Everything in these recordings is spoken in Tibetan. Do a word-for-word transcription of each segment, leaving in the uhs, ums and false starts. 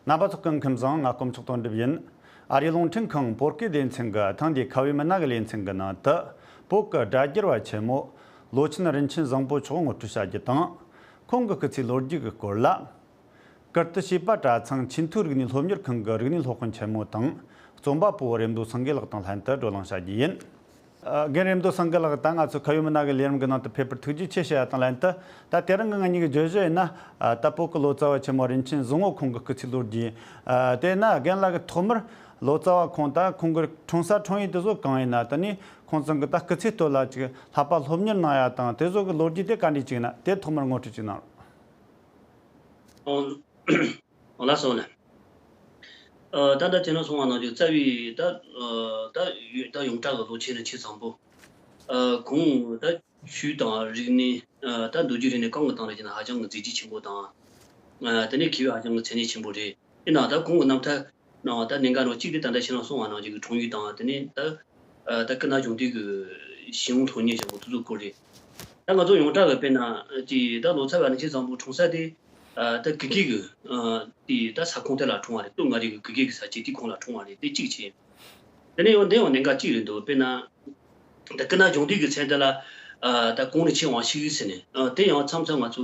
རྣམ་པ་ཚོ་སྐུ་ཁམས་བཟང་། ང་དཀོན་མཆོག་དོན་གྲུབ་ཡིན། ཨ་རིའི་རླུང་འཕྲིན་ཁང་བོད་སྐད་སྡེ་ཚན་གྱི་ཐེངས་འདིའི་ཁ་བའི་མི་སྣ་གི་ལེ་ཚན་གྱི་ནང་དུ། བོད་ཀྱི་སྒྲ་སྒྱུར་བ་ཆེན་མོ་ལོ་ཆེན་རིན་ཆེན་བཟང་པོ་མཆོག་ངོ་སྤྲོད་བྱ་རྒྱུ་དང་། ཁོང་གི་སྐུ་ཚེའི་ལོ་རྒྱུས་ཀྱི་སྐོར་ལ། ཀིརྟི་བྱིས་པ་གྲྭ་ཚང་ཆེས་མཐོའི་རིག་གནས་སློབ་གཉེར་ཁང་གི་རིག་གནས་སློབ་དཔོན་ཆེན་མོ་དང་། རྩོམ་པ་པོ་རེམ་མདོ་སེང་གེ་ལགས་དང་ལྷན་དུ་བགྲོ་གླེང་བྱ་རྒྱུ་ཡིན། ཨ། རྒན་རེམ་མདོ་སེང་གེ་ལགས། ད་ང་ཚོ་ཁ་བའི་མི་སྣ་གི་ལས་རིམ་གྱི་ནང་དུ་ཕེབས་པར་ཐུགས་རྗེ་ཆེ་ཞུ་ཡ་དང་ལྷན་དུ། ད་དེ་རིང་གི་ང་གཉིས་ཀྱི་བརྗོད་གཞི་ཡིན་ན། ཨ། ད་བོད་ཀྱི་ལོ་ཙཱ་བ་ཆེན་མོ་རིན་ཆེན་བཟང་པོ་ཁོང་གི་སྐུ་ཚེའི་ལོ་རྒྱུས། ཨ། དེས་ན་རྒན་ལགས་ཀྱིས་ཐོག་མར་ལོ་ཙཱ་བ་ཁོང་དང་ཁོང་གི་འཁྲུངས་ས་འཁྲུངས་ཡུལ་དེ་ཚོ་གང་ཡིན་ན། དེ་ནས་ཁོང་ཚང་གི་ད་སྐུ་ཚེ་སྟོད་ལ་ཅིག་བསླབ་པ་སློབ་གཉེར་གནང་ཡ་དང་དེ་ཚོ་གི་ལོ་རྒྱུས་དེ་ག་འདྲ་ཅིག་ཡིན་ན་དེ་ཐོག་མར་ངོ་སྤྲོད་ཅིག་གནང་རོགས། ཨོ། ཨོ་ལགས་སོ་ལགས། ཨ། ད་ལྟ་ཁྱེད་རང་གསུངས་པ་ནང་བཞིན་རྩ་བའི་ད། ཨ། ད་ཡོ་ད་ཡོངས་གྲགས་ཀྱི་ལོ་ཆེན་རིན་ཆེན་བཟང་པོ། ཨ། ཁོང་ད་ཆོས་དང་རིག་གནས། ཨ། ད་མདོ་རྒྱུད་རིག་གནས་གང་གི་སྟེང་ལ་བྱས་ན་ཧ་ཅང་གི་མཛད་རྗེས་ཆེན་པོ་དང་། ཨ། དེ་ནས་མཁས་པའི་ཧ་ཅང་གི་མཚན་སྙན་ཆེན་པོ་རེད། ཡིན་ནའང་ད་ཁོང་གི་རྣམ་ཐར་ནང་ད་གནད་འགག་ནང་གཅིག་དེ་ད་ལྟ་ཁྱེད་རང་གསུངས་པ་ནང་བཞིན་གྱི་འཁྲུངས་ཡུལ་དང་། དེ་ནས་ད། ཨ། ད་སྐུ་ན་གཞོན་དུས་ཀྱི་ཞི་ལུ་སློབ་གཉེར་བྱ་བ་དེ་ཚོའི་སྐོར་རེད། ད་ང་ཚོ་ཡོངས་གྲགས་ཀྱི་དཔེར་ན་དེ་ད་ལོ་ཙཱ་བ་རིན་ཆེན་བཟང་པོ་འཁྲུངས་ས་དེ། ཨ། ད་གུ་གེ་གི། ཨ། དེ་ད་ས་ཁོངས་དེ་ལ་འཁྲུངས་པ་རེད། སྟོད་མངའ་རིས་ཀྱི་གུ་གེ་གི་ས་ཆ་དེ་ཁོངས་ལ་འཁྲུངས་པ་རེད། དེ་གཅིག་བྱས། དེ་ནས་ཡང་དེ་ཡང་གནད་འགག་གཅིག་རེད་འདུག་དཔེར་ན། ད་སྐུ་ན་གཞོན་དུས་ཀྱི་མཚན་དེ་ལ། ཨ། ད་གོང་ནས་ཆེ་བའང་ཞིག་ཟེར་ནས། ཨ། དེ་ཡང་མཚམས་མཚམས་ང་ཚོ་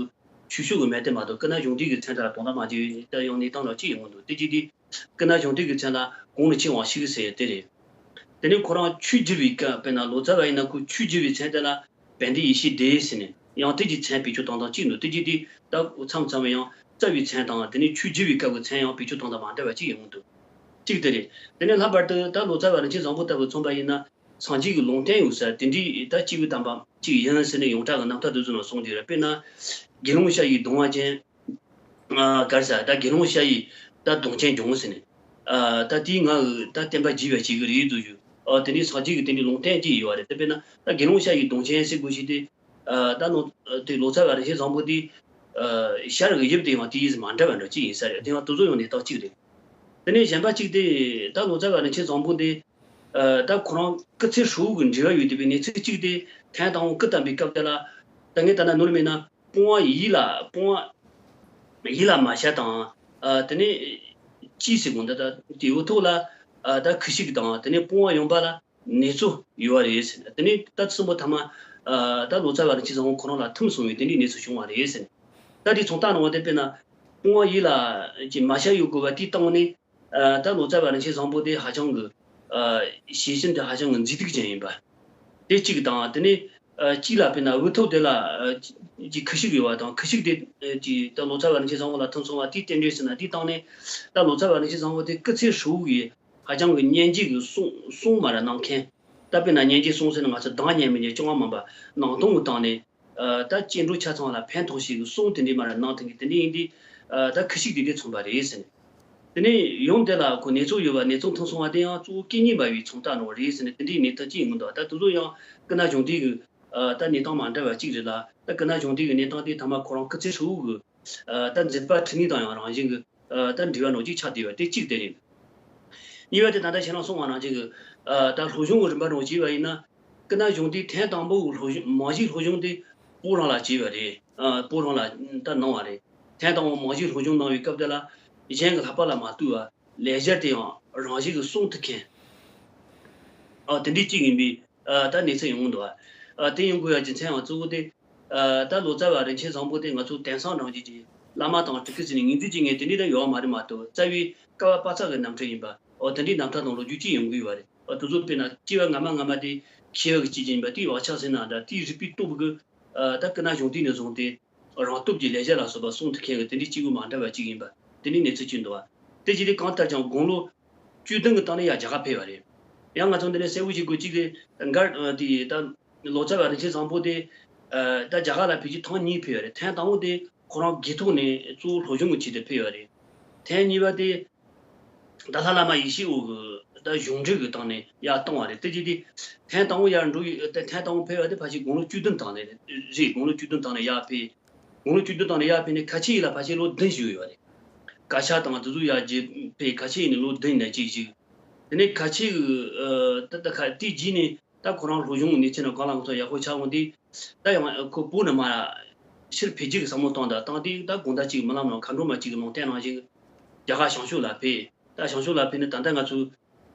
ཆོས་ཕྱོགས་ཀྱི་མི་སྡེ་མ་གཏོགས་སྐུ་ན་གཞོན་དུས་ཀྱི་མཚན་དེ་ལ་དོ་སྣང་མ་བྱེད་པའི་ད་ཡང་གནས་སྟངས་ལ་གཅིག་ཡོང་གི་འདུག་དེ་གཅིག་དེ། སྐུ་ན་གཞོན་དུས་ཀྱི་མཚན་ལ་གོང་ནས་ཆེ་བའང་ཞིག་ཟེར་དེ་རེད། དེ་ནས་ཁོ་རང་ཆོས་བསྒྱུར་བའི་སྐབས། དཔེར་ན་ལོ་ཙཱ་བ་ཡིན་ན་ཁོས་ཆོས་བསྒྱུར་བའི་མཚན་དེ་ལ་བན་དེ་ཡེ་ཤེས་སྡེ་ཟེར་ནས། ཡང་དེ་གི་མཚན་བེད་སྤྱོད་བཏང་སྟངས་གཅིག་འདུག་དེ་གཅིག་དེ་ད་མཚམས་མཚམས་ཡང་རྩ་བའི་མཚན་དང་། དེ་ནས་ཆོས་བསྒྱུར་བའི་སྐབས་ཀྱི་མཚན་ཡང་བེད་སྤྱོད་བཏང་སྟངས་མ་འདྲ་བ་གཅིག་ཡོང་གི་འདུག་གཅིག་དེ་རེད། དེ་ནས་ལྷག་པར་དུ་ད་ལོ་ཙཱ་བ་རིན་ཆེན་བཟང་པོ་ལྟ་བུ་མཚོན་པ་ཡིན་ན། སངས་རྒྱས་ཀྱི་ལུང་བསྟན་ཡོད་ས་དེ་འདྲའི་ད་སྐྱེས་བུ་དམ་པ་གཅིག་ཡིན་ཟེར་ནས་ཡོངས་གྲགས་ཀྱི་རྣམ་ཐར་དེ་ཚོ་ནང་གསུངས་ཡོད་རེད། དཔེར་ན། དགེ་སློང་ཤ་ཡི་གདུང་བ་ཅན། ཨ། ག་རེ་ཟེར། ད་དགེ་སློང་ཤ་ཡི་ད་གདུང་ཅན་འབྱུང་ཟེར་ནས། ཨ། ད་དེའི་ངག་གི་ད་བསྟན་པ་རྒྱས་པ་བྱེད་ཀྱི་རེད་འདུག་ཞུ། ཨ། དེ་ནས་སངས་རྒྱས་ཀྱི་དེ་འདྲའི་ལུང་བསྟན་ཅིག་ཡོད་རེད། དེ་དཔེར་ན་ད་དགེ་སློང་ཤ་ཡི་གདུང་ཅན་ཟེར་དགོས་ཤེས་དེ། ཨ། ད་ནོ། དེ་ལོ་ཙཱ་བ་རིན་ཆེན་བཟང་པོ་དེ། ཨ། ཤར་གྱི་དབྱིབས་དེ་ཡང་དེ་ཡིས་མ་འདྲ་བ་འདྲ་ཅིག་ཡིན་ས་རེད། དེ་ཡང་དེ་ཚོ་ཡང་གནས་སྟངས་གཅིག་རེད། དེ་ནས་གཞན་པ་གཅིག་དེ། ད་ལོ་ཙཱ་བ་རིན་ཆེན་བཟང་པོ་དེ། ཨ། ད་ཁོ་རང་སྐུ་ཚེ་ཧྲིལ་བོ་གི་འབྲེལ་བ་ཡོད་བསྡད་པའི་གནས་ཚུལ་གཅིག་དེ། ཐེངས་དང་པོ་སྐུ་བལྟམས་པའི་སྐབས་དེ་ལ། ད་ངས་ད་ན་ནོར་མེད་ན། སྤོང་བ་ཡིད་ལ། སྤོང་བ་ཡིད་ལ་མ་ཤར་དང་། ཨ། དེ་ནས་ཅི་ཟེར་དགོས། ད་ད་དེའི་འུ་ཐུག་ལ། ཨ། ད་ཁུ་བྱུག་དང་། དེ་ནས་སྤོང་བ་ཡོན་པ་ལ་ནེ་ཙོ་ཡོད་པ་རེད་ཟེར། དེ་ནས་ད་གསུམ་པོ་ཐ་མ། ཨ། ད་ལོ་ཙཱ་བ་རིན་ཆེན་བཟང་པོ་ཁོ་རང་ལ་ཐིམ་སོང་བའི་དེ་འདྲའི་གནས་ཚུལ་བྱུང་བ་རེད་ཟེར། ད་དེ་མཚོན་རྟགས་ནང་བ་དེ་དཔེར་ན། སྤོང་བ་ཡིད་ལ་ཅིག་མ་ཤར་ཡོད་དགོས་པ་དེའི་སྟེང་ནས། ཨ། ད་ལོ་ཙཱ་བ་རིན་ཆེན་བཟང་པོ་དེ་ཧ་ཅང་གི། ཨ། ཤེས་བཞིན་དེ་ཧ་ཅང་གི་མཛེས་སྡུག་ཅན་ཡིན་པ། དེ་གཅིག་དང་། དེ་ནས། ཨ། གཅིག་ལ་དཔེར་ན་འུ་ཐུག་དེ་ལ། ཨ། ཅིག་ཁུ་བྱུག་ཡོད་པ་དང་། ཁུ་བྱུག་དེ། ཨ། ཅིག་ད་ལོ་ཙཱ་བ་རིན་ཆེན་བཟང་པོ་ལ་ཐིམ་སོང་བ་དེའི་རྟེན་འབྲེལ་ཟེར་ན། དེའི་སྟེང་ནས་ད་ལོ་ཙཱ་བ་རིན་ཆེན་བཟང་པོ་དེ་སྐུ་ཚེ་ཧྲིལ་བོ་གི་ཧ་ཅང་གི་སྙན་འཇེབས་ཀྱི་གསུང་གསུང་མར་གནང་མཁན། ད་དཔེར་ན་སྙན་འཇེབས་གསུང་ཟེར་ན་ང་ཚོ་གདངས་སྙན་མིན་གྱི་རྐྱང་བ་མིན་པ། ནང་དོན་གྱི་སྟེང་ནས། ཨ། ད་སྐྱེ་འགྲོ་ཆ་ཚང་ལ་ཕན་ཐོགས་ཤིག་གི་གསུང་དེ་འདྲའི་མར་གནང་ཐུབ་མཁན་དེ་འདྲ་ཡིན་དུས། ཨ། ད་ཁུ་བྱུག་དེ་འདྲ་མཚོན་པ་རེད་ཟེར་ནས། དེ་ནས་ཡུམ་དེ་ལ་ཁོ་ནེ་ཙོ་ཡོད་པ། ནེ་ཙོ་ཐིམ་སོང་བ་དེ་ཡང་གཙོ་བོ་སྐད་གཉིས་སྦྱར་བའི་མཚོན་རྟགས་ནོ་རེད་ཟེར་ནས། དེ་འདྲའི་གནས་སྟངས་གཅིག་ཡིན་གྱི་འདུག་ད་དེ་ཚོ་ཡང་སྐུ་ན་གཞོན་དུས་ཀྱི། ཨ། ད་གནས་སྟངས་མ་འདྲ་བ་གཅིག་རེད་ལ། ད་སྐུ་ན་གཞོན་དུས་ཀྱི་གནས་སྟངས་དེ་ཐ་མ་ཁོ་རང་སྐུ་ཚེ་ཧྲིལ་བོ་གི། ཨ། ད་མཛད་པ་འཕྲིན་ལས་དང་ཡང་རང་བཞིན་གྱི། ཨ། ད་འབྲེལ་བ་ནང་གཅིག་ཆགས་བསྡད་པ་དེ་གཅིག་དེ་རེད། གཉིས་པ་དེ་ད་ལྟ་ཁྱེད་རང་གསུངས་པ་ནང་བཞིན་གྱི། ཨ། ད་སློབ་སྦྱོང་གི་རིམ་པ་ནང་བྱས་པ་ཡིན་ན། སྐུ་ན་གཞོན་དུས་ཐེངས་དང་པོ་གི་སློབ་སྦྱོང་། མང་གཞིའི་སློབ་སྦྱོང་དེ་བོད་རང་ལ་བྱས་པ་རེད། ཨ། བོད་རང་ལ་ད་གནང་བ་རེད། ཐེངས་དང་པོ་མང་གཞིའི་སློབ་སྦྱོང་གནང་བའི་སྐབས་དེ་ལ་གཞན་གྱི་ལྷག་པ་ལ་མ་ལྟོས་པར་ལེགས་སྦྱར་དེ་ཡང་རང་བཞིན་གྱིས་གསུང་ཐུབ་མཁན། ཨ། དེ་འདྲའི་གཅིག་ཡིན་པའི། ཨ། ད་གནས་ཚུལ་ཡོང་གི་འདུག་ཨ། དེ་ཡོང་དགོས་ཡ་རྒྱུ་མཚན་ཡང་གཙོ་བོ་དེ། ཨ། ད་ལོ་ཙཱ་བ་རིན་ཆེན་བཟང་པོ་དེ་ང་ཚོ་དེང་སང་རང་བཞིན་གྱི་བླ་མ་དང་སྤྲུལ་སྐུ་ཟེར་ནས་ངོས་འཛིན་བྱེད་མཁན་དེ་འདྲ་ད་ཡོད་མ་རེད་མ་གཏོགས། རྩ་བའི་བསྐལ་པ་དཔག་ཚད་ཀྱི་རྣམ་འཕྲུལ་ཡིན་པ། འོ། དེ་འདྲའི་རྣམ་ཐར་དང་ལོ་རྒྱུས་ཅིག་ཡོང་གི་ཡོད་པ་རེད། འོ། དེ་ཚོ་དཔེར་ན་སྐྱེ་བ་སྔ་མ་སྔ་མ་དེ་མཁས་པ་གི་སྐྱེས་ཀྱི་ཡིན་པ། དེའི་བག་ཆགས་ཟེར་ན་འདྲ། དེའི་རིག་པའི་སྟོབས་ཀྱིས། ཨ། ད་སྐུ་ན་གཞོན་དུས་ནས་བཟུང་སྟེ་རང་སྟོབས་ཀྱིས་ལེགས་སྦྱར་ལ་སོགས་པ་གསུང་ཐུབ་མཁན་གྱི་དེ་འདྲའི་སྐྱེས་བུ་མ་འདྲ་བ་ཅིག་ཡིན་པ། དེ་འདྲའི་གནས་ཚུལ་ཅིག་འདུག་བ། དེ་ཅི་སྟེ་གང་ལྟར་ཀྱང་དགུང་ལོ་བཅུ་བདུན་གྱི་སྟེང་ནས་ཡར་རྒྱ་གར་ཕེབས་པ་རེད། ཡང་ང་ཚོ་འདི་ནས་གསལ་པོ་ཞིག་གོ་གཅིག་དེ། མགར། ཨ། དེ་ད་ལོ་ཙཱ་བ་རིན་ཆེན་བཟང་པོ་དེ། ཨ། ད་རྒྱ་གར་ལ་ཕེབས་རྒྱུ་ཐེངས་གཉིས་ཕེབས་པ་རེད། ཐེངས་དང་པོ་དེ་ཁོ་རང་དགེ་ཐོག་ནས་གཙོ་བོ་སློབ་སྦྱོང་གི་ཆེད་དུ་ཕེབས་པ་རེད། ཐེངས་གཉིས་པ་དེ་ད་ལྷ་བླ་མ་ཡེ་ཤེས་འོད་ཀྱི་ད་གཞུང་འབྲེལ་གྱི་སྟེང་ནས་ཡར་བཏང་བ་རེད། དེ་ཅི་སྟེ་ཐེངས་དང་པོ་ཡར་འགྲོ་ཡི། ད་ཐེངས་དང་པོ་ཕེབས་པ་དེ་ཕལ་ཆེར་དགུང་ལོ་བཅུ་བདུན་སྟེང་ནས་རེད། དགུང་ལོ་བཅུ་བདུན་སྟེང་ནས་ཡར་ཕེབས། དགུང་ལོ་བཅུ་བདུན་སྟེང་ནས་ཡར་ཕེབས་ནས་ཁ་ཆེ་ཡི་ལ་ཕལ་ཆེར་ལོ་བདུན་བཞུགས་ཡོད་པ་རེད། བཀའ་ཤག་དང་དེ་ཚོ་ཡར་རྗེས་ཕེབས། ཁ་ཆེ་ཡི་ནས་ལོ་བདུན་ནས་གཅིག་བཞུགས། དེ་ནས་ཁ་ཆེ་གི། ཨ། ད་ད་ཁ་དེའི་རྗེས་ནས་ད་ཁོ་རང་སློབ་སྦྱོང་གི་གནས་ཚད་ནང་གང་ལ་གང་འཚམ་ཡག་པོ་ཆགས་འོང་དུས། ད་ཡང་ཁོ་བོད་ནས་མར་ཕྱིར་ཕེབས་རྒྱུ་གི་བསམ་བློ་བཏང་། ད་བཏང་དུས་ད་དགོང་དག་ཅིག་རྨི་ལམ་ནང་མཁའ་འགྲོ་མ་གཅིག་གི་ལུང་བསྟན་ནང་བཞིན། རྒྱ་གར་བྱང་ཕྱོགས་ལ་ཕེབས། ད་བྱང་ཕྱོགས་ལ་ཕེབས་ནས་ད་ལྟ་ང་ཚོ་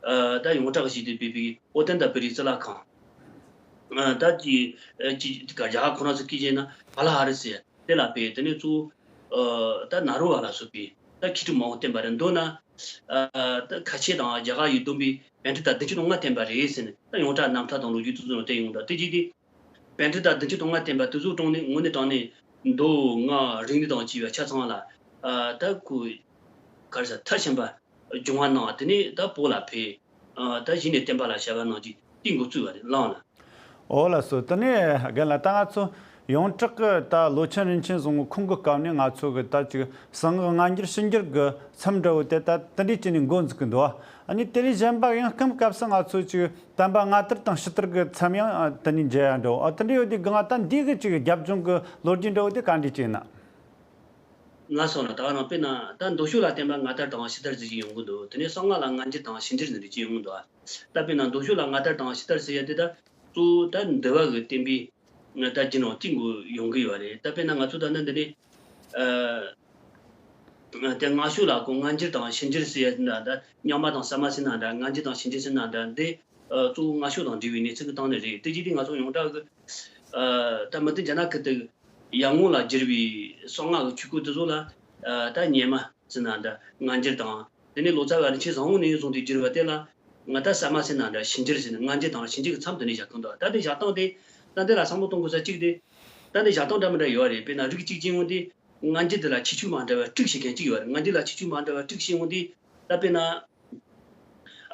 ཨ་ད་ཡོངས་གྲགས་ཞིག་ཏུ་བོད་པའི་ཨོ་ཏན་ཏ་པུ་རི་གཙུག་ལག་ཁང་། ཨ་ད་ཅི་ཨ་ཅི་ག་རྒྱ་གར་ཁོ་རང་ཚོ་སྐད་ཆ་ན་བྷ་ལ་ཧ་རི་ཟེར་དེ་ལ་ཕེབས། དེ་ནས་གཙོ་བོ་ཨ་ད་ནཱ་རོ་པ་ལ་སོགས་པའི་ད་མཁས་གྲུབ་མང་པོ་བསྟེན་པ་རེད། མདོར་ན་ཨ་ད་ཁ་ཆེ་དང་རྒྱ་གར་ཡུལ་བསྡོམས་པའི་པཎྜི་ཏ་བདུན་ཅུ་དོན་ལྔ་བསྟེན་པ་རེད་ཟེར་ནས་ད་ཡོངས་གྲགས་རྣམ་ཐར་དང་ལོ་རྒྱུས་དེ་ཚོ་ནང་བསྟན་ཡོང་། ད་དེ་རྗེས་དེ་པཎྜི་ཏ་བདུན་ཅུ་དོན་ལྔ་བསྟེན་པ་དེ་ཚོ་དྲངས་ནས་དངོས་གནས་དྲང་གནས་མདོ་སྔགས་རིག་གནས་དང་བཅས་པ་ཆ་ཚང་ལ་ཨ་ད་ཁོ་ག་རེ་ཟེར་མཐར་ཕྱིན་པ་སྦྱོང་བ་གནང་། དེ་ནས་ད་བོད་ལ་ཕེབས། ཨ་ད་གཞི་ནས་བསྟན་པ་ལ་ཞབས་པ་གནང་རྒྱུ་དེ་འགོ་བཙུགས་པ་རེད། ལགས་ལགས། འོ་ལགས་སོ། དེ་ནས་རྒན་ལགས་ད་ང་ཚོ་ཡོངས་གྲགས་ཀྱི་ད་ལོ་ཆེན་རིན་ཆེན་བཟང་པོ་ཁོང་གི་སྐབས་ནས་ང་ཚོ་གི་ད་ཅིག་གསང་སྔགས་སྔ་འགྱུར་ཕྱི་འགྱུར་གྱི་མཚམས་འདྲ་བོ་དེ་ད་དེ་འདྲའི་བྱས་ནས་འགོ་འཛུགས་ཀྱི་འདུག་ཨ་ནི་དེ་ལས་གཞན་པ་ཡང་སྐབས་སྐབས་སུ་ང་ཚོ་ཅིག་བསྟན་པ་སྔ་དར་དང་ཕྱི་དར་གྱི་མཚམས་ཡང་ཨ་དེ་ནས་འཇལ་ཡ་འདྲ་བོ་ཨ་དེ་འདྲ་ཡོད་དུས་གང་ད་འདི་གི་ཅིག་རྒྱབ་ལྗོངས་ཀྱི་ལོ་རྒྱུས་འདྲ་བོ་དེ་ག་འདྲ་ཅིག་ཡིན་ན། ལགས་སོ། ལགས་ད་ག་རང་དཔེར་ན་ད་མདོ་ཕྱོགས་ལ་བསྟན་པ་སྔ་དར་དང་ཕྱི་དར་ཟེར་གྱི་ཡོང་གི་འདུག་དེ་ནས་གསང་སྔགས་ལ་སྔ་འགྱུར་དང་ཕྱི་འགྱུར་ཟེར་གྱི་ཡོང་གི་འདུག་ད་དཔེར་ན་མདོ་ཕྱོགས་ལ་སྔ་དར་དང་ཕྱི་དར་ཟེར་ཡ་དེ་ད་གཙོ་བོ་ད་འདུལ་བ་གི་བསྟན་པའི་ད་རྒྱུན་རང་གཅིག་གི་ཡོང་གི་ཡོད་རེད། ད་དཔེར་ན་ང་ཚོ་ད་ནི་འདི་ནས་ཨ་དེ་སྔ་ཕྱོགས་ལ་ཁོ་སྔ་འགྱུར་དང་ཕྱི་འགྱུར་ཟེར་ཡ་ན་འདྲ། རྙིང་མ་དང་གསར་མ་ཟེར་ན་འདྲ། སྔ་འགྱུར་དང་ཕྱི་འགྱུར་ཟེར་ན་འདྲ། འདི་ཨ་གཙོ་བོ་སྔ་ཕྱོགས་དང་འབྲེལ་བའི་གནས་ཚུལ་གྱི་སྟེང་ནས་རེད། དེ་རྗེས་དེ་ང་ཚོ་ཡོངས་གྲགས་ཀྱི་ཨ་ད་མུ་མཐུད་རྒྱ་ནག་ཁུལ་དུ་ཡར་ངོ་ལ་བསྒྱུར་བའི་གསང་སྔགས་ཀྱི་ཆོས་སྐོར་དེ་ཚོ་ལ་ཨ་ད་རྙིང་མ་ཟེར་ན་འདྲ། སྔ་འགྱུར་དང་དེ་ནས་ལོ་ཙཱ་བ་རིན་ཆེན་བཟང་པོ་ནས་བཟུང་སྟེ་བསྒྱུར་བ་དེ་ལ་ང་ད་གསར་མ་ཟེར་ན་འདྲ། ཕྱི་འགྱུར་ཟེར་ན་སྔ་འགྱུར་དང་ཕྱི་འགྱུར་གྱི་མཚམས་དེ་ནས་བཞག་གི་འདུག་ད་དེ་བཞག་སྟངས་དེ་ད་ལྟའི་བཞག་སྟངས་དང་གོ་ས་གཅིག་དེ་ད་ལྟའི་བཞག་སྟངས་འདྲ་མི་འདྲ་ཡོད་རེད། དཔེར་ན་རིགས་གཅིག་ཅན་ཡོང་དུས་སྔ་འགྱུར་དེ་ལ་ཁྱད་ཆོས་མ་འདྲ་བ་དྲུག་བྱེད་མཁན་གཅིག་ཡོད་རེད། སྔ་འགྱུར་ལ་ཁྱད་ཆོས་མ་འདྲ་བ་དྲུག་བྱེད་ཡོང་དུས་ད་དཔེར་ན།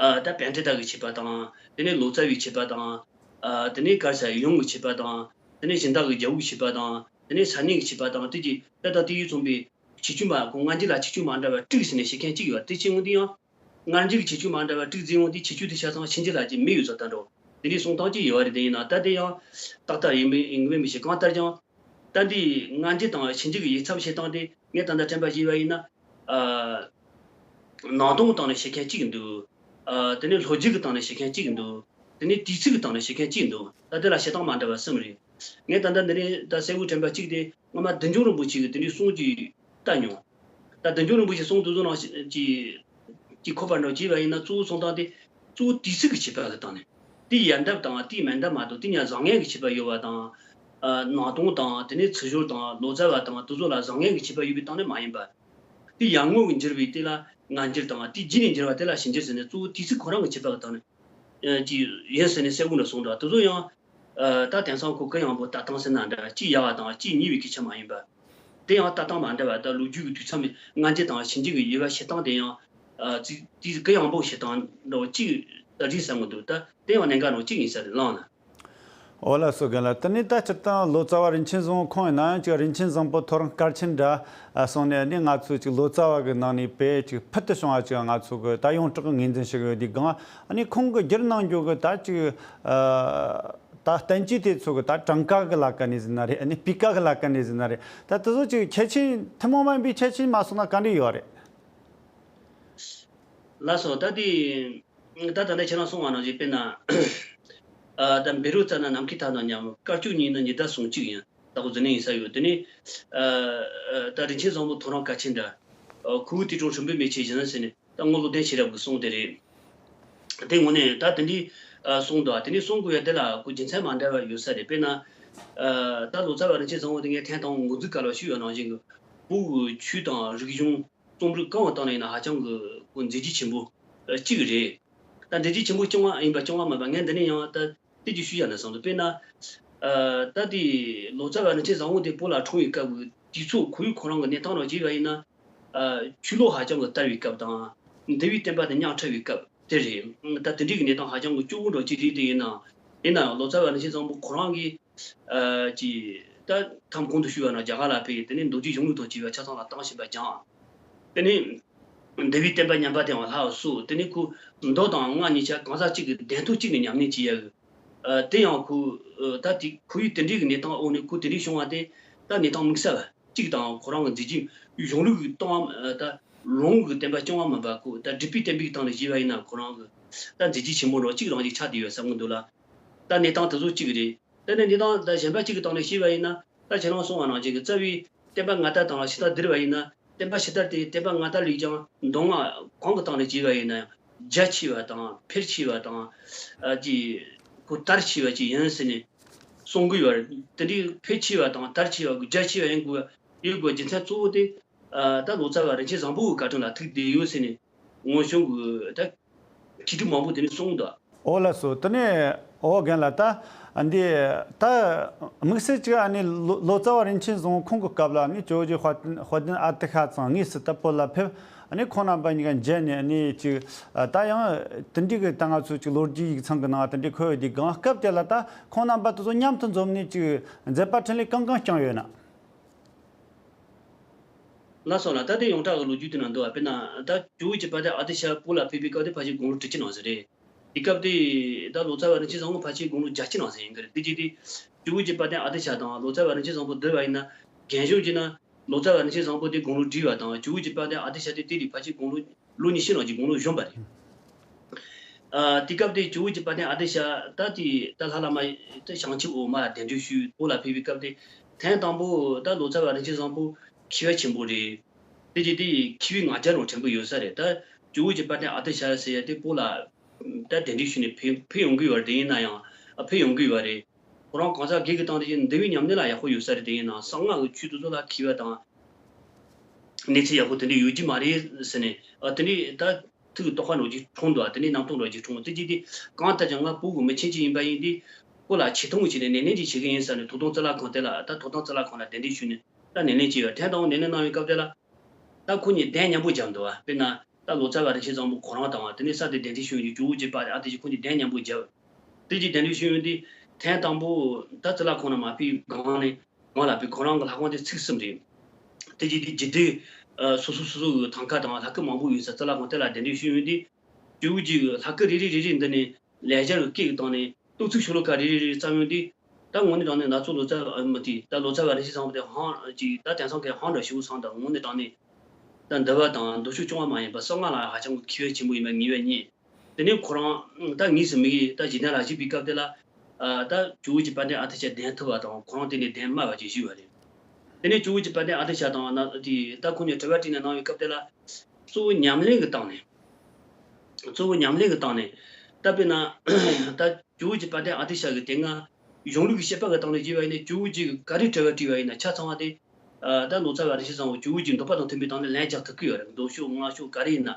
ཨ་ད་པཎྜི་ཏ་གི་བྱེད་པ་དང་། དེ་ནས་ལོ་ཙཱ་བའི་བྱེད་པ་དང་། ཨ་དེ་ནས་ག་རེ་ཟེར་ཡོངས་ཀྱི་བྱེད་པ་དང་། དེ་ནས་གཞན་དག་གི་རྒྱལ་པོའི་བྱེད་པ་དང་། དེ་ནས་ས་གནས་ཀྱི་བྱེད་པ་དང་། དེ་གྱི་ད་ལྟ་དེ་ཡིས་མཚོན་པའི་ཁྱད་ཆོས་མ་ཁོ་སྔ་འགྱུར་ལ་ཁྱད་ཆོས་མ་འདྲ་བ་དྲུག་ཟེར་ནས་བྱེད་མཁན་གཅིག་ཡོད་པ་དེ་བྱེད་ཡོང་དུས་ཡང་། སྔ་འགྱུར་གྱི་ཁྱད་ཆོས་མ་འདྲ་བ་དྲུག་འཛིན་ཡོང་དུས་ཁྱད་ཆོས་དེ་ཆ་ཚང་ཕྱི་འགྱུར་ལ་ཅིག་མེད་ཡོད་ས་ལྟ་འགྲོ། དེ་འདྲའི་གསུང་སྟངས་ཅིག་ཡོད་པ་རེད། དེ་ཡིན་ན་ད་དེ་ཡང་ཏག་ཏག་ཡིན་མིན་ཡིན་གི་མིན་མི་ཤེས། གང་ལྟར་ཀྱང་ད་འདི་སྔ་འགྱུར་དང་ཕྱི་འགྱུར་གྱི་ཡིག་ཚབ་བྱེད་སྟངས་དེ་ངས་ད་ལྟ་དྲན་པ་བརྗེས་པ་ཡིན་ན། ཨ་ནང་དོན་གྱི་སྟེང་ནས་བྱེད་མཁན་གཅིག་འདུག་ཨ་དེ་ནས་ལྷོ་རྒྱུད་ཀྱི་སྟེང་ནས་བྱེད་མཁན་གཅིག་འདུག་དེ་ནས་དུས་ཚིགས་ཀྱི་སྟེང་ནས་བྱེད་མཁན་གཅིག་འདུག་ད་དེ་ལ་བྱེད་སྟངས་མ་འདྲ་བ་གསུམ་རེད། ངས་ད་ལྟ་འདི་ནས་ད་གསལ་བོ་དྲན་པ་གཅིག་དེ་སྔོན་མ་བདུད་འཇོམས་རིན་པོ་ཆེ་གིས་དེ་འདྲའི་གསུང་གཅིག་བཏབ་མྱོང་། ད་བདུད་འཇོམས་རིན་པོ་ཆེ་གསུང་དེ་ཚོ་ནང་གི་གི་ཁོ་པ་འདྲ་བྱས་པ་ཡིན་ན་གཙོ་བོ་གསུང་སྟངས་དེ་གཙོ་བོ་དུས་ཚིགས་ཀྱི་བྱེད་པ་གི་སྟེང་ནས། དེ་ཡལ་འདབ་དང་དེའི་མལ་འདབ་མ་གཏོགས་དེ་གཉིས་བཟང་ངན་གྱི་བྱེད་པ་ཡོད་པ་དང་། ཨ་ནང་དོན་དང་དེ་ནས་ཚིག་སྦྱོར་དང་ལོ་ཙཱ་བ་དང་དེ་ཚོ་ལ་བཟང་ངན་གྱི་བྱེད་པ་ཡོད་པའི་སྟེང་ནས་མ་ཡིན་པ། དེ་ཡར་ངོ་གི་འགྱུར་བའི་དེ་ལ་སྔ་འགྱུར་དང་དེ་རྗེས་ནས་འགྱུར་བ་དེ་ལ་ཕྱི་འགྱུར་ཟེར་ནས་གཙོ་བོ་དུས་ཚིགས་ཁོ་རང་གི་བྱེད་པ་གི་སྟེང་ནས། ཨ་ཅི་ཡིན་ཟེར་ནས་གསལ་པོ་འདྲ་གསུངས་འདུག་དེ་ཚོ་ཡང་ཨ་ད་དེང་སང་ཁོ་གུ་ཡངས་པོ་ལྟ་སྟངས་ཟེར་ན་འདྲ། གཅིག་ཡག་པ་དང་གཅིག་ཉེས་པའི་སྐད་ཆ་མ་ཡིན་པ། དེ་ཡང་ལྟ་སྟངས་མ་འདྲ་བ་དང་ལོ་རྒྱུས་ཀྱི་དུས་མཚམས་སྔ་འགྱུར་དང་ཕྱི་འགྱུར་གྱི་དབྱེ་བ་ཕྱེ་སྟངས་དེ་ཡང་ཨ་ཅིག་དེ་གུ་ཡངས་པོ་བྱེད་སྟངས་འདྲ་བོ་གཅིག་རེད་བསམ་གྱི་འདུག་ད་དེ་ཡང་གནད་འགག་ནང་གཅིག་ཡིན་ས་རེད། ལགས་ན། འོ་ལགས་སོ། རྒན་ལགས། དེ་ནས་ད་སྤྱིར་བཏང་ལོ་ཙཱ་བ་རིན་ཆེན་བཟང་པོ་ཁོང་ཡིན་ན་ཡང་ཅིག་རིན་ཆེན་བཟང་པོ་ཐོ་རངས་སྐར་ཆེན་འདྲ་ཨ་སོང་ནས་ནི་ང་ཚོ་ཅིག་ལོ་ཙཱ་བ་གི་ནང་ནས་དཔེ་ཅིག་ཕུལ་དུ་བྱུང་བ་ཅིག་ང་ཚོ་གི་ད་ཡོངས་གྲགས་ཀྱི་ངོས་འཛིན་བྱེད་གི་ཡོད་དུས་གང་ཨ་ནི་ཁོང་གི་བསྒྱུར་གནང་རྒྱུ་གི་ད་ཅིག་ཨ་ད་བསྟན་བཅོས་དེ་ཚོ་གི་ད་གྲངས་ཀ་གི་ལ་ཀ་ནས་ཟེར་ན་རེད། ཨ་ནི་སྤུས་ཀ་གི་ལ་ཀ་ནས་ཟེར་ན་རེད། ད་དེ་ཚོ་ཅིག་ཁྱད་ཆོས་ཐུན་མོང་མ་ཡིན་པའི་ཁྱད་ཆོས་མ་སོང་ན་ག་འདྲ་ཡོད་རེད། ལགས་སོ། ད་དེ་ད་ད་ལྟ་ཁྱེད་རང་གསུངས་པ་ནང་བཞིན་དཔེར་ན། ཨ་ད་བཻ་རོ་ཙ་ན་ནམ་མཁའི་མཐའ་དང་མཉམ། སྐར་ཆུང་གཉིས་ནི་ཉི་ཟླ་ཟུང་གཅིག་ཡིན། ད་གོ་འཛིན་ནི་ཡིན་ས་ཡོད། དེ་ནས་ཨ་ད་རིན་ཆེན་བཟང་པོ་ཐོ་རངས་སྐར་ཆེན་འདྲ། ཨ་ཁུ་བོ་ཏི་ཀྲུང་ཧྲིན་པོའི་མེ་ཆེ་བཞིན་ཟེར་ནས་ད་རྔོག་བློ་ལྡན་ཤེས་རབ་ཀྱིས་གསུངས་དེ་རེད། དེ་དངོས་གནས་ད་དེ་འདྲའི་ཨ་གསུངས་འདུག་དེ་ནས་གསུང་དགོས་ཡ་དེ་ལ་ཁོ་རྒྱུ་མཚན་མ་འདྲ་བ་ཡོད་ས་རེད། དཔེར་ན། ཨ་ད་ལོ་ཙཱ་བ་རིན་ཆེན་བཟང་པོ་དེ་ངས་ཐེངས་དང་པོ་འགོ་འཛུགས་སྐབས་ལ་ཞུས་ཡོད་ནང་བཞིན་གྱི་བོད་ཀྱི་ཆོས་དང་རིག་གཞུང་རྩོམ་རིག་གང་བ་སྟེང་ནས་ཡིན་ན་ཧ་ཅང་གི་ཁོ་མཛད་རྗེས་ཆེན་པོ་ཨ་གཅིག་རེད། ད་མཛད་རྗེས་ཆེན་པོ་རྐྱང་བ་ཡིན་པ་རྐྱང་བ་མིན་པ་ངས་འདི་ནས་ཡང་ད་དེ་ཅིག་ཞུ་ཡ་ན་བསམ་འདུག་དཔེར་ན། ཨ་ད་དེ་ལོ་ཙཱ་བ་རིན་ཆེན་བཟང་པོ་དེ་བོད་ལ་འཁྲུངས་པའི་སྐབས་ཀྱི་དུས་ཚོད་ཁོར་ཡུག་ཁོ་རང་གི་གནས་སྟངས་རང་བྱས་པ་ཡིན་ན། ཨ་ཆོས་ལུགས་ཧ་ཅང་གི་དར་བའི་སྐབས་དང་། འདུལ་བའི་བསྟན་པ་དེ་ཉག་ཕྲ་བའི་སྐབས་དེ་རེད། ད་དེ་འདྲའི་གི་གནས་སྟངས་ཧ་ཅང་གི་སྐྱོ་བོ་འདྲ་ཅིག་རེད། དེ་ཡིན་ན་ཡིན་ན་ཡང་ལོ་ཙཱ་བ་རིན་ཆེན་བཟང་པོ་ཁོ་རང་གིས། ཨ་ཅི་ད་ཐམ་གོང་དུ་ཞུས་པ་ན་རྒྱ་གར་ལ་ཕེབས། དེ་ནས་མདོ་རྒྱུད་གཞུང་ལུགས་དང་བཅས་པ་ཆ་ཚང་ལ་གཏམ་བྱིན་པ་སྦྱངས། དེ་ནས་འདུལ་བའི་བསྟན་པ་ཉམས་པ་དེའང་ལྷག་སོ། དེ་ནས་ཁོ་མདོ་དང་སྔགས་གཉིས་ཆ་གང་ཟག་གཅིག་གི་གདན་ཐོག་གཅིག་ནས་ཉམས་ལེན་བྱེད་ཡ་གི་ཨ་དེ་ཡང་ཁོ་ཨ་ད་དེ་ཁོར་ཡུག་དེ་འདྲའི་གི་གནས་སྟངས་འོག་ནས་ཁོ་དེ་འདྲའི་བྱུང་བ་དེ་ད་གནས་སྟངས་དམིགས་བསལ་བ་གཅིག་དང་ཁོ་རང་གི་མཛད་རྗེས་གཞུང་ལུགས་ཀྱི་སྟོང་བ་ད་ལུང་གི་བསྟན་པ་རྐྱང་བ་མིན་པ་ཁོ་ད་སྒྲུབ་པའི་བསྟན་པའི་སྟེང་ནས་བྱས་པ་ཡིན་ན་ཁོ་རང་གི་ད་མཛད་རྗེས་ཆེན་པོ་འདྲ་གཅིག་རང་གཅིག་ཆགས་བསྡད་ཡོད་བསམ་གི་འདུག་ལ། ད་གནས་སྟངས་དེ་ཚོ་གཅིག་རེད། དེ་ནས་འདི་དང་ད་གཞན་པ་གཅིག་གི་སྟེང་ནས་བཤད་པ་ཡིན་ན། ད་ཁྱེད་རང་གསུངས་པ་ནང་བཞིན་གྱི་རྩ་བའི་བསྟན་པ་སྔ་དར་དང་ཕྱི་དར་བསྡུར་བ་ཡིན་ན། བསྟན་པ་ཕྱི་དར་དེ་བསྟན་པ་སྔ་དར་ལས་ཀྱང་མདོ་སྔགས་གང་གི་སྟེང་ནས་བྱས་པ་ཡིན་ན་ཡང་རྒྱ་ཆེ་བ་དང་འཕེལ་ཆེ་བ་དང་། ཨ་ཅི་གོ་དར་ཆེ་བ་ཅིག་ཡིན་ཟེར་ནས་གསུང་གི་ཡོད་རེད། དེ་འདྲའི་འཕེལ་ཆེ་བ་དང་དར་ཆེ་བ་གི་རྒྱ་ཆེ་བ་ཡིན་དགོས་ཡོད་དགོས་རྒྱུ་མཚན་གཙོ་བོ་དེ། ཨ་ད་ལོ་ཙཱ་བ་རིན་ཆེན་བཟང་པོ་གི་བཀའ་དྲིན་ལ་ཐུག་བསྡད་ཡོད་ཟེར་ནས་སྔོན་བྱུང་གི་ད་ཁྱི་ཕྲུག་མང་པོ་དེ་ནས་གསུངས་འདུག་འོ་ལགས་སོ། དེ་ནས་འོ་རྒན་ལགས། ད་འདི་ད་དམིགས་བསལ་གཅིག་ཨ་ནི་ལོ་ལོ་ཙཱ་བ་རིན་ཆེན་བཟང་པོ་ཁོང་གི་སྐབས་ལ་ནི་ཇོ་བོ་རྗེ་དཔལ་ལྡན་ཨ་ཏི་ཤ་ཚང་དངོས་སུ་ད་བོད་ལ་ཕེབས། ཨ་ནི་ཁོང་རྣམ་པ་གཉིས་ཀ་མཇལ་ནས་ནི་ཅིག་ད་ཡང་དེ་འདྲའི་གི་ད་ང་ཚོ་ཅིག་ལོ་རྒྱུས་ཡིག་ཚང་གི་ནང་དེ་འདྲའི་འཁོད་ཡོད་དུས་གང་སྐབས་དེ་ལ་ད་ཁོང་རྣམ་པ་དེ་ཚོ་མཉམ་དུ་འཛོམས་ནས་ཅིག་མཛད་པ་འཕྲིན་ལས་གང་གང་བསྐྱངས་ཡོད་ན། ལགས་སོ་ལགས། ད་ལྟའི་ཡོངས་གྲགས་ཀྱི་ལོ་རྒྱུས་དེ་ནང་འདུག་བ། དཔེར་ན་ད་ཇོ་བོ་རྗེ་དཔལ་ལྡན་ཨ་ཏི་ཤ་བོད་ལ་ཕེབས་པའི་སྐབས་དེ་ཕལ་ཆེར་དགུང་ལོ་དྲུག་ཅུ་ནང་ཟིན་རེད། དེ་སྐབས་དེ་ད་ལོ་ཙཱ་བ་རིན་ཆེན་བཟང་པོ་ཕལ་ཆེར་དགུང་ལོ་བརྒྱད་ཅུ་ནང་ཟིན་ཡིན་གྱི་རེད། དེ་རྗེས་དེ་ཇོ་བོ་རྗེ་དཔལ་ལྡན་ཨ་ཏི་ཤ་དང་ལོ་ཙཱ་བ་རིན་ཆེན་བཟང་པོ་བསྡུར་བ་ཡིན་ན། རྒན་གཞོན་གྱི་ནང་ལོ་ཙཱ་བ་རིན་ཆེན་བཟང་པོ་དེ་དགུང་ལོ་བགྲེས་པ་དང་ཇོ་བོ་རྗེ་དཔལ་ལྡན་ཨ་ཏི་ཤ་དེ་དེ་ལས་ཕལ་ཆེར་དགུང་ལོ་ལོ་ཉི་ཤུ་ནང་གི་དགུང་ལོ་གཞོན་པ་རེད། ཨ་དེ་སྐབས་དེ་ཇོ་བོ་རྗེ་དཔལ་ལྡན་ཨ་ཏི་ཤ་ད་དེ་ད་ལྷ་བླ་མ་ད་བྱང་ཆུབ་འོད་མ་གདན་འདྲེན་ཞུས་བོད་ལ་ཕེབས་པའི་སྐབས་དེ་ཐེངས་དང་པོ་ད་ལོ་ཙཱ་བ་རིན་ཆེན་བཟང་པོ་མཁས་པ་ཆེན་པོ་རེད། དེ་རྗེས་དེ་མཁས་པའི་ང་རྒྱལ་རང་དྲན་གྱི་ཡོད་ས་རེད། ད་ཇོ་བོ་རྗེ་དཔལ་ལྡན་ཨ་ཏི་ཤ་ཟེར་ཡ་དེ་བོད་ལ་ད་གདན་འདྲེན་ཞུས་ནས་ཕེབས་ཕེབས་ཡོང་གི་ཡོད་རེད། དེ་ཡིན་ན་ཡང་ཨ་ཕེབས་ཡོང་གི་ཡོད་རེད། ཁོ་རང་གང་ཟག་སྒེར་གྱི་སྟེང་དུ་ཡིན་འདི་བའི་ཉམས་ལེན་ལ་ཡག་པོ་ཡོད་ས་རེད། དེ་ཡིན་ན་གསང་སྔགས་ཀྱི་ཆོས་དེ་ཚོ་ལ་མཁས་པ་དང་གནས་ཚུལ་ཡག་པོ་དེ་འདྲ་ཡོད་ཀྱི་མ་རེད་ཟེར་ནས། ཨ་དེ་འདྲའི་ད་ཐུགས་རྟོགས་པ་འདྲ་ཅིག་འཁྲུངས་འདུག་ཨ་དེ་འདྲའི་རྣམ་རྟོག་འདྲ་ཅིག་འཁྲུངས། དེ་རྗེས་དེ་གང་ལྟར་ཀྱང་ང་བོད་ཀྱི་མི་ཆེན་ཅིག་ཡིན་པ་ཡིན་དུས་བོད་ལ་ཆེ་མཐོང་བྱས་ནས་ནན་ཏན་ཅིག་བྱེད་ཀྱི་ཡིན་ཟེར་ནས་ཐོག་དང་ཙི་ལ་ཁང་དེ་ལ་ད་ཐོག་དང་ཙི་ལ་ཁང་ལ་གདན་འདྲེན་ཞུས་ནས་ད་ནན་ཏན་བྱས་ཡོད། ཐེངས་དང་པོ་ནན་ཏན་གནང་བའི་སྐབས་དེ་ལ་ད་ཁོ་གཉིས་གདན་མཉམ་པོ་བརྒྱབ་འདུག་བ། དཔེར་ན། ད་ལོ་ཙཱ་བ་རིན་ཆེན་བཟང་པོ་ཁོ་རང་དང་དེ་ནས་ས་དེ་གདན་འདྲེན་ཞུ་ཡོང་དུས་ཇོ་བོ་རྗེ་དཔལ་ལྡན་ཨ་ཏི་ཤ་ཁོ་གཉིས་གདན་མཉམ་པོ་བརྒྱབ། དེ་རྗེས་གདན་འདྲེན་ཞུ་ཡོང་དུས་ཐེངས་དང་པོ་ད་ཙི་ལ་ཁང་ནང་མ་ཕེབས་སྒང་ནས་སྒང་ལ་ཕེབས། ཁོ་རང་གི་ལྷ་ཁང་དེ་ཚིགས་གསུམ་རེད། དེ་རྗེས་དེ་རྗེ་དེ་སོ་སོ་སོ་སོ་གི་ཐང་ཀ་དང་ལྷ་སྐུ་མང་པོ་ཡོད་ས་ཙི་ལ་ཁང་དེ་ལ་གདན་འདྲེན་ཞུ་ཡོང་དུས་ཇོ་བོ་རྗེ་གི་ལྷ་སྐུ་རེ་རེ་རེ་རེ་འདི་ནས་ལེགས་སྦྱར་གྱི་སྐད་ཀྱི་སྟེང་ནས་གཏོར་ཚིག་ཤོ་ལོ་ཀ་རེ་རེ་རེ་བརྩམས་ཡོང་དུས། ད་དངོས་གནས་དྲང་གནས་ང་ཚོ་ལོ་ཙཱ་བ་མི་དེ་ད་ལོ་ཙཱ་བ་རིན་ཆེན་བཟང་པོ་དེ་ཧང་ཅིག་ད་དེང་སང་གི་ཧང་འདྲ་ཞིག་བསམ་དང་། དངོས་གནས་དྲང་གནས་ད་འདུལ་བ་དང་མདོ་ཕྱོགས་སྐྱོང་བ་མ་ཡིན་པ་གསང་སྔགས་ལ་ཧ་ཅང་གི་མཁས་པ་ཆེན་པོ་ཡིན་པ་ངེས་པ་རྙེད། དེ་ནས་ཁོ་རང་ད་དངོས་སུ་མི་གི་ད་འཇིག་རྟེན་ལ་བཞུགས་པའི་སྐབས་དེ་ལ་ཨ་ད་ཇོ་བོ་རྗེ་དཔལ་ལྡན་ཨ་ཏི་ཤ་གདན་ཐུབ་པ་དང་ཁོ་རང་དེ་ནས་གདན་དམར་བ་ཅིག་བཞུགས་པ་རེད། དེ་ནས་ཇོ་བོ་རྗེ་དཔལ་ལྡན་ཨ་ཏི་ཤ་དང་ན་དེ་ད་ཁོ་གཉིས་དྲི་བ་དྲིས་ནས་གནང་བའི་སྐབས་དེ་ལ་གཙོ་བོ་ཉམས་ལེན་གྱི་སྟེང་ནས། གཙོ་བོ་ཉམས་ལེན་གྱི་སྟེང་ནས། ད་དཔེར་ན། ད་ཇོ་བོ་རྗེ་དཔལ་ལྡན་ཨ་ཏི་ཤ་གི་དེ་སྔ་གཞུང་ལུགས་ཀྱི་བཤད་པ་གི་སྟེང་ནས་བྱས་པ་ཡིན་ན་ཇོ་བོ་རྗེ་གི་ག་རེ་དྲི་བ་དྲིས་པ་ཡིན་ན་ཆ་ཚང་བ་དེ། ཨ་ད་ལོ་ཙཱ་བ་རིན་ཆེན་བཟང་པོ་ཇོ་བོ་རྗེ་འདོད་པ་དང་མཐུན་པའི་སྟེང་ནས་ལན་རྒྱག་ཐུབ་ཀྱི་ཡོད་རེད། མདོ་ཕྱོགས་སྔགས་ཕྱོགས་ག་རེ་ཡིན་ན།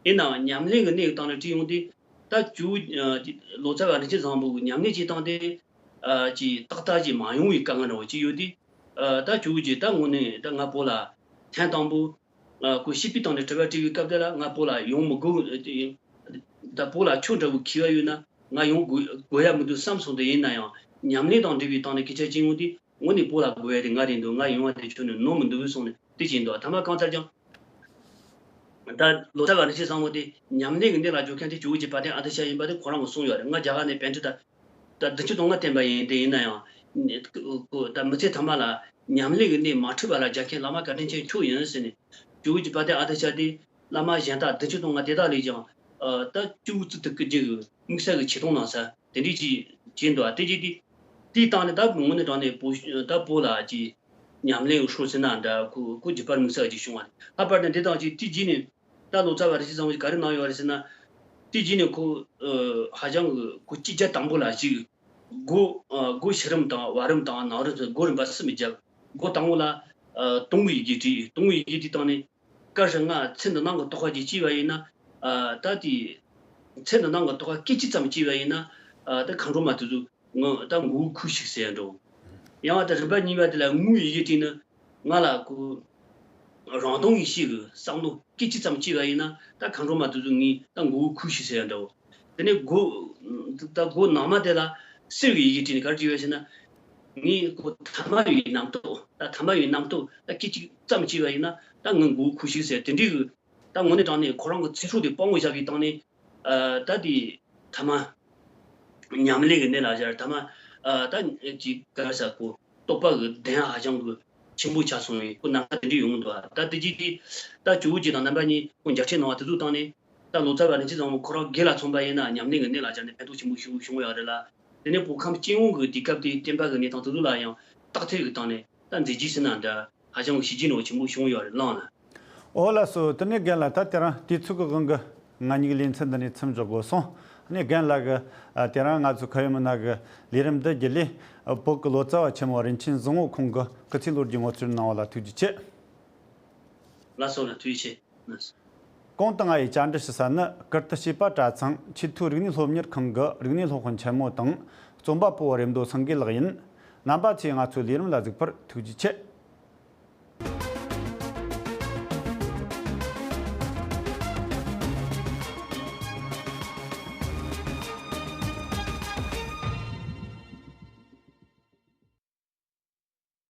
ཡིན་ནའང་ཉམས་ལེན་གྱི་གནས་ཀྱི་སྟེང་ནས་དྲིས་ཡོང་དུས། ད་ཇོ་བོ་ཨ་ལོ་ཙཱ་བ་རིན་ཆེན་བཟང་པོ་གི་ཉམས་ལེན་གྱི་སྟེང་དེ། ཨ་ཅིག་ཏག་ཏག་ཅིག་མ་ཡོང་བའི་དཀའ་ངལ་འདྲ་བོ་ཅིག་ཡོད་དུས། ཨ་ད་ཇོ་བོ་རྗེ་ད་དངོས་གནས་ད་ང་བོད་ལ་ཐེངས་དང་པོ། ཨ་ཁོ་ཤི་པའི་སྟེང་ནས་དྲི་བ་དྲིས་པའི་སྐབས་དེ་ལ་ང་བོད་ལ་ཡོང་མི་དགོས། ད་བོད་ལ་ཁྱོད་འདྲ་བོ་མཁས་པ་ཡོད་ན་ང་ཡོང་དགོས་དགོས་ཡ་མི་འདུག་བསམ་སོང་། དེ་ཡིན་ན་ཡང་ཉམས་ལེན་དང་འབྲེལ་བའི་སྟེང་ནས་སྐད་ཆ་བྱེད་ཡོང་དུས་དངོས་གནས་བོད་ལ་དགོས་ཡ་དེ་ང་རེད་འདུག་ང་ཡོང་བ་དེ་ཁྱོད་ནས་ནོར་མི་འདུག་གསུངས་ནས་དེ་བྱས་འདུག་ཐ་མ་གང་ལྟར་ཀྱང་། ད་ལོ་ཙཱ་བ་རིན་ཆེན་བཟང་པོ་དེ་ཉམས་ལེན་གྱི་གནས་ལ་འཇོག་མཁན་དེ་ཇོ་བོ་རྗེ་དཔལ་ལྡན་ཨ་ཏི་ཤ་ཡིན་པ་དེ་ཁོ་རང་གིས་གསུངས་ཡོད་རེད། ང་རྒྱ་གར་ནས་པཎྜི་ཏ་ད་བདུན་ཅུ་དོན་ལྔ་བསྟེན་པ་ཡིན། དེ་ཡིན་ན་ཡང་ད་མི་ཚེ་ཐ་མ་ལ་ཉམས་ལེན་གྱི་གནས་མ་འཁྲུལ་བ་ལ་སྦྱར་མཁན་བླ་མ་བཀའ་དྲིན་ཅན་ཁྱོད་ཡིན་ཟེར་ནས། ཇོ་བོ་རྗེ་དཔལ་ལྡན་ཨ་ཏི་ཤ་དེ་བླ་མ་གཞན་དག་བདུན་ཅུ་དོན་ལྔ་དེ་དག་ལས་ཀྱང་ད་སྐྱེས་བུ་བརྩི་དུ་སྐུ་རྒྱུ་གི་དམིགས་བསལ་གྱི་ཆེ་མཐོང་གནང་ས་དེ་འདྲས་ཅིག་བྱས་འདུག་དེ་རྗེས་དེ་དེའི་སྟེང་ནས་ད་དངོས་གནས་དྲང་གནས་བོད་ད་བོད་ལ་ཅིག་ཉམས་ལེན་ཧྲུལ་ཟེར་ན་འདྲ། ཁོ་ཁོ་རྒྱུད་པར་དམིགས་བསལ་ཅིག་བྱུང་བ་རེད། ལྷག་པར་དུ་འདི་དང་ཅིག་དེའི་རྗེས་ནས། ད་ལོ་ཙཱ་བ་རིན་ཆེན་བཟང་པོ་ག་རེ་གནང་ཡོད་རེད་ཟེར་ན། དེའི་རྗེས་ནས་ཁོ་ཨ་ཧ་ཅང་གི་ཁོ་སྐྱེས་རྒྱ་དང་པོ་ལ་ཞིག་སྒོ་ཨ་སྒོ་ཕྱི་རིམ་དང་བར་རིམ་དང་ནང་རིམ་ཟེར་སྒོ་རིམ་པ་གསུམ་བརྒྱབ། སྒོ་དང་པོ་ལ་ཨ་དང་པོའི་ཡི་གེ་བྲིས། དང་པོའི་ཡི་གེ་དེའི་སྟེང་ནས་ཀ་ཧྲ་ལྔ་ཚེ་འདི་སྣང་གི་རྟོགས་པ་ཅིག་སྐྱེས་པ་ཡིན་ན། ཨ་ད་དེ་ཚེ་འདི་སྣང་གི་རྟོགས་པ་སྐད་ཅིག་ཙམ་སྐྱེས་པ་ཡིན་ན། ཨ་ད་མཁའ་འགྲོ་མ་དེ་ཚོ། ང་ད་མགོ་བོ་ཁུར་ཞིག་ཟེར་ཡ་འདྲ་བོ། ཡང་ད་རིམ་པ་གཉིས་པ་དེ་ལ་དངུལ་ཡི་གེ་བྲིས་ན་ང་ལ་ཁོ་རང་སྟོང་ཡེ་ཤེས་ཀྱི་བསམ་བློ་སྐད་ཅིག་ཙམ་སྐྱེས་པ་ཡིན་ན་ད་མཁའ་འགྲོ་མ་དེ་ཚོ་ངས་ད་མགོ་བོ་ཁུར་ཞིག་ཟེར་ཡ་འདྲ་བོ། དེ་ནས་སྒོ་ད་སྒོ་ནང་མ་དེ་ལ་གསེར་གྱི་ཡི་གེ་བྲིས་ནས་ག་རེ་བྲིས་པ་ཞེ་ན། ངས་ཁོ་ཐ་མལ་པའི་རྣམ་རྟོག་ད་ཐ་མལ་པའི་རྣམ་རྟོག་ད་སྐད་ཅིག་ཙམ་སྐྱེས་པ་ཡིན་ན་ད་ངས་མགོ་བོ་ཁུར་ཞིག་ཟེར་དེ་འདྲའི་གི། ད་དངོས་གནས་དྲང་གནས་ཁོ་རང་གི་ཚེ་སྲོག་དེ་དཔང་པོ་བཞག་པའི་སྟེང་ནས། ཨ་ད་དེ་ཐ་མ་ཉམས་ལེན་གྱི་གནས་ལ་སྦྱར། ཐ་མ་ཨ་ད་ཅིག་ག་རེ་ཟེར་ཁོ་རྟོགས་པ་གི་གདེང་ཧ་ཅང་གི་ཆེན་པོ་ཆགས་སོང་བས་ཁོ་ནམ་མཁའ་དེ་འདྲ་ཡོང་གི་འདུག་ད་དེ་རྗེས་དེ་ད་ཇོ་བོ་རྗེ་དང་རྣམ་པ་གཉིས་ཁོ་མཇལ་འཕྲད་གནང་བ་དེ་ཚོའི་སྟེང་ནས་ད་ལོ་ཙཱ་བ་རིན་ཆེན་བཟང་པོ་ཁོ་རང་སྒེར་ལ་མཚོན་པ་ཡིན་ན་ཉམས་ལེན་གྱི་གནས་ལ་སྦྱར་ནས་ཕན་ཐོགས་ཆེན་པོ་ཞིག་བྱུང་ཡོད་རེད་ལ། དེ་ནས་བོད་ཁམས་སྤྱི་ཡོངས་ཀྱི་དུས་སྐབས་དེའི་བསྟན་པ་གི་གནས་སྟངས་དེ་ཚོ་ལ་ཡང་བརྟག་ཐེག་གི་སྟེང་ནས་ད་མཛད་རྗེས་ཟེར་ན་འདྲ། ཧ་ཅང་གི་བྱས་རྗེས་འདྲ་བོ་ཆེན་པོ་བྱུང་ཡོད་རེད་ལགས་ན། ཨོ་ལགས་སོ། དེ་ནས་རྒན་ལགས། ད་དེ་རིང་དུས་ཚོད་ཀྱི་དབང་གིས་ང་གཉིས་ཀྱི་ལེ་ཚན་འདི་ནས་མཚམས་འཇོག་དགོས་སོང་། ཨ་ནི་རྒན་ལགས་ཀྱིས་ཨ་དེ་རིང་ང་ཚོ་ཁ་ཡོད་མི་སྣ་གི་ལས་རིམ་འདི་བརྒྱུད་ལས་ཨ་བོད་ཀྱི་ལོ་ཙཱ་བ་ཆེན་མོ་རིན་ཆེན་བཟང་པོ་ཁོང་གིས་སྐུ་ཚེ་ལོ་རྒྱུས་ངོ་སྤྲོད་གནང་བ་ལ་ཐུགས་རྗེ་ཆེ། ལགས་སོ། ལགས་ཐུགས་རྗེ་ཆེ། ལགས་སོ། གོང་དུ་ང་ཡིས་བཅར་འདྲི་ཞུ་ས་ནི་ཀིརྟི་བྱེས་པ་གྲྭ་ཚང་ཆེས་མཐོའི་རིག་གནས་སློབ་གཉེར་ཁང་གི་རིག་གནས་སློབ་དཔོན་ཆེན་མོ་དང་རྩོམ་པ་པོ་རེ་མདོ་སེང་གེ་ལགས་ཡིན། རྣམ་པ་ཚོས་ང་ཚོའི་ལས་རིམ་ལ་གཟིགས་པར་ཐུགས་རྗེ་ཆེ།